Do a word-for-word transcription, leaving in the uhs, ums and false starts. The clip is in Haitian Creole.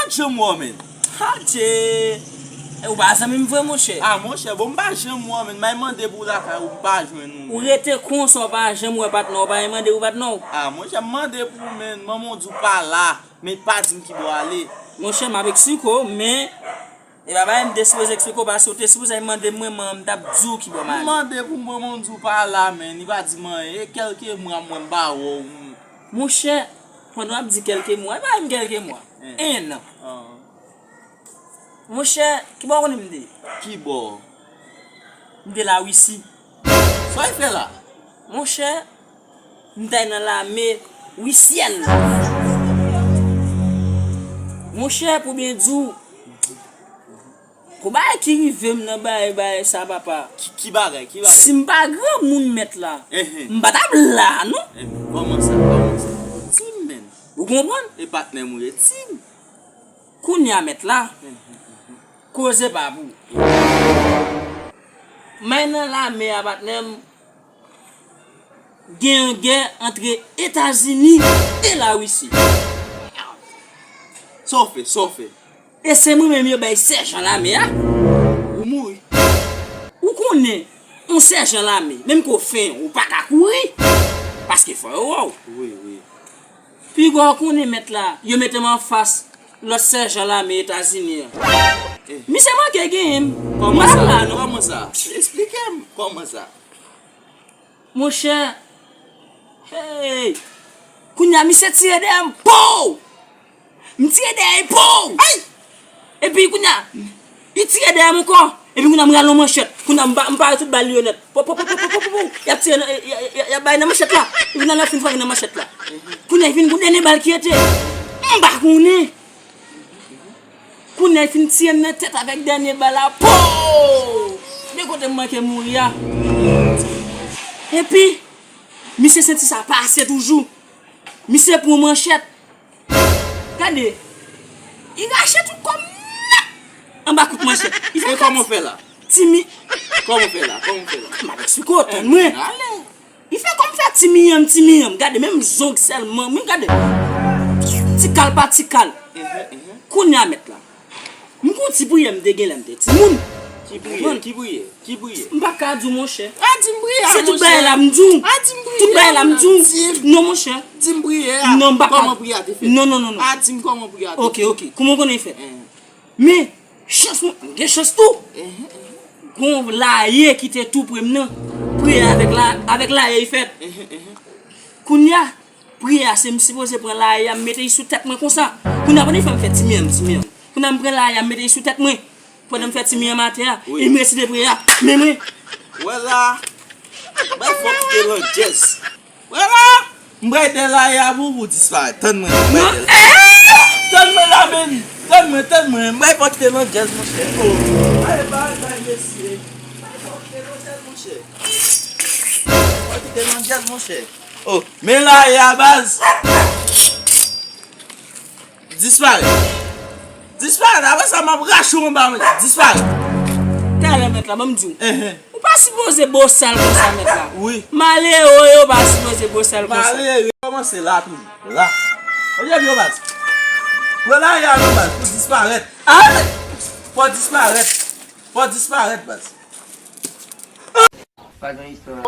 Janm wè w, menn. Adje! E ou pa zanmi m vre, monchè? Ah, monchè, bon, m pa janm wè w, menn. M al mande pou w lakay ou, m pa jwenn ou, menn. Ou rete konsa, w pa janm wè patnè w, w pa janm mande pou patnè w? Ah, monchè, m mande pou ou, menn. Manman w di w pa la, men pa di m ki bò ale. Monchè, m ap eksplike w, men e pa bagay m te sipoze eksplike w, paske w te sipoze al mande m, mwen, m t ap di w ki bò m ale. M mande pou manman w di w pa la, menn. Li pa di m anyen. E kèlke mwa, mwen, m pa wè w. Monchè, pandan w ap di kèlke mwa, e pa menm kèlke mwa. En an. Monchè, ki bò w konnen m te? Ki bò? M te Larisi. Sa w al fè la? Monchè, m t al nan lame risyèn. Monchè, pou byen di w, pou bagay ki rive m nan bagay, bagay sa, papa. Ki, ki bagay, ki bagay? Si m pa granmoun mèt la, m pa t ap la, non. Kòman sa, kòman sa? Di m, menn. Ou konprann? E patnè m ou ye, di m. Kounye a mèt la, koze pa pou. M al nan lame a, patnè m, gen yon gè antre Etazini e Larisi. Sa w fè, sa w fè? E se mwen menm yo bay sèjan lame a. Ou mouri. Ou konnen, yon sèjan lame, menm ke w fen, ou pa ka kouri. Paske fò yo wè w. Wi, wi. Piga w konnen mèt la, yo mete m anfas lòt sèjan lame Etazini an. Misye manke genyen m. Kòman sa? Kòman sa? Esplike m. Kòman sa? Monchè, hey! Kounye a, misye tire dèyè m. Pow! M tire dèyè l, pow! Ay! Epi kounye a, li tire dèyè m ankò. Epi kounye a, m rale yon manchèt. Kounye a, m ba, m pare tout bal li yo nèt. Pow, pow, pow. Y ap tire nan, y, y, y, y ap bay nan manchèt la. Epi kounye a, l ap fin frape nan manchèt la. Kounye a, li vin gon dènye bal ki rete. M pa konnen. Kounye a, li fin tire m nan tèt avèk dènye bal la. Pow! Men kote m manke mouri a. Epi, misye senti sa pase toujou. Misye pran manchèt. Gade. Li rache tout kò m nèt anba kout manchèt. Li fè... E kòman w fè la? Timi. Kòman w fè la? Kòman w fè la? M ap eksplike w, tann mwen. Ale. Li fè kòm fè ti miyanm, ti miyanm. Gade, menm zong sèlman. Men gade. Ti kal pa ti kal. Kounye a mèt la. M gon ti priyè m te gen lè m te timoun. Ki priyè? Ki priyè? Ki priyè? M pa ka di w, monchè. A, di m priyè a, monchè. Se tout bagay la m di w. A, di m priyè. Tout bagay la m di w. Non, monchè. Di m priyè a. Non, m pa ka. Kòman priyè a te fèt? Non, non, non, non. A, di m kòman priyè a te fèt. Ok, ok. Kòman w konnen l fèt? Men, chans mwen, m gen chans tou. Gon laye ki te tou pre m nan. Priyè avèk la, avèk laye l fèt. Kounye a, priyè a, se m sipoze pran laye a, m mete l sou tèt mwen konsa. Kounye a, pandan l fè m fè ti miyanm, ti miyanm. Kounye a, m pran laye a, m mete l sou tèt mwen. Pandan m fè ti miyanm atè a, e m resite priyè a. Men mwen. Wè la, bay fò kite landjèz. Wè la, m pral dèyè laye a pou, pou disparèt. Tann mwen, m pral dèyè. Tann mwen la, men. Tann mwen, tann mwen. M pral fò kite landjèz, monchè. Oh. Ay, bay, bay, mesye. Bay fò kite landjèz, monchè. Fò kite landjèz, monchè. Oh, men laye a, baz. Disparèt. Disparèt. Apre sa, m ap rache w anba men. Disparèt. Talè mèt la, ban m di w. Enhen. Ou pa sipoze bosal konsa, mèt la. Wi. Malere yo pa sipoze bosal konsa. Malere. Kòmanse la tou. La. Ou tande baz? Pran laye a non, baz, pou disparèt. Ah! Fò disparèt. Fò disparèt, baz. Pa gen istwa.